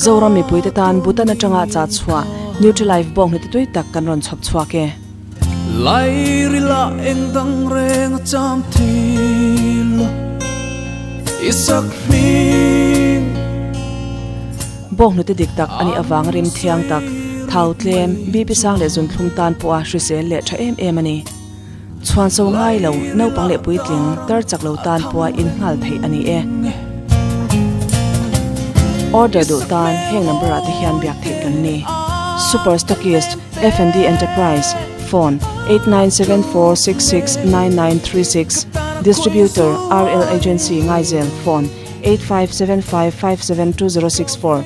Zoram mipuite tan Bhutan atanga chah chhuah Nutrilite bawnghnute tui tak kan rawn chhawp chhuak e. Lairila eng dang reng a cham thei lo i sak hming. Bawnghnute dik tak a nih avang rim thiang tak, thau tlem, BP sang leh zunthlum tan pawha hrisel leh tha em em a ni. Chhuan so ngai lo, naupang leh puitling, tar chak lo tan pawha innghal theih a ni e. Order duh tan heng number ah te hian biak theih kan ni. Super Stockist, F&D Enterprise, Phone, 8974669936, Distributor, RL Agency, Ngaizel, Phone, 8575572064.